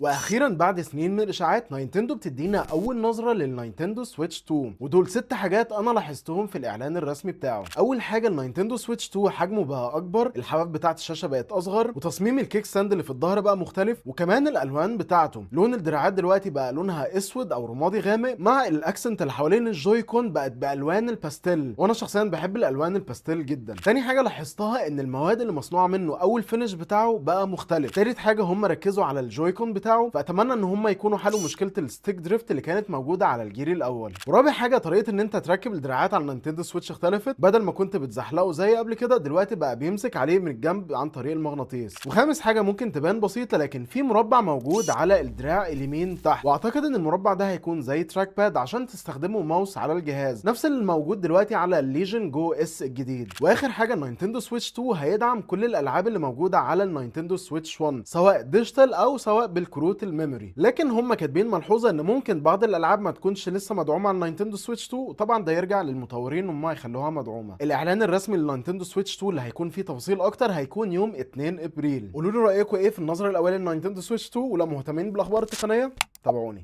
واخيرا بعد سنين من الاشاعات، ناينتندو بتدينا اول نظره للناينتندو سويتش 2، ودول 6 حاجات انا لاحظتهم في الاعلان الرسمي بتاعه. اول حاجه، الناينتندو سويتش 2 حجمه بقى اكبر، الحواف بتاعه الشاشة بقت اصغر، وتصميم ال kickstand اللي في الظهر بقى مختلف، وكمان الالوان بتاعته، لون الدراعات دلوقتي بقى لونها اسود او رمادي غامق، مع ال accent اللي حوالين ال Joy-Con بقت بالوان الباستيل، وانا شخصيا بحب الالوان الباستيل جدا. تاني حاجة لاحظتها ان المواد اللي مصنوعة منه او ال finish بتاعه بقى مختلف. تالت حاجه، هم ركزوا على ال Joy-Con بتاعه، فاتمنى ان هم يكونوا حلوا مشكلة ال stick drift اللي كانت موجودة على الجيل الاول. ورابع حاجه، طريقه ان انت تركب الدراعات على النينتندو سويتش اختلفت، بدل ما كنت بتزحلقه زي قبل كده، دلوقتي بقى بيمسك عليه من الجنب عن طريق المغناطيس. وخامس حاجة ممكن تبان بسيطه، لكن في مربع موجود على الدراع اليمين تحت، واعتقد ان المربع ده هيكون زي trackpad عشان تستخدمه ماوس على الجهاز، نفس اللي موجود دلوقتي على ال Legion Go S الجديد. واخر حاجه، النينتندو سويتش 2 هيدعم كل الالعاب اللي موجودة على النينتندو سويتش 1، سواء digital او سواء بالكروت ال memory، لكن هم كاتبين ملحوظة ان ممكن بعض الالعاب ما تكونش لسه مدعومة على النينتندو سويتش 2، وطبعا ده يرجع للمطورين هم يخلوها مدعومه. الاعلان الرسمي للنينتندو سويتش 2 اللي هيكون فيه تفاصيل اكتر هيكون يوم 2 ابريل. قولوا لي رايكم ايه في النظرة الاولية للنينتندو سويتش 2، ولو مهتمين بالاخبار التقنية تابعوني.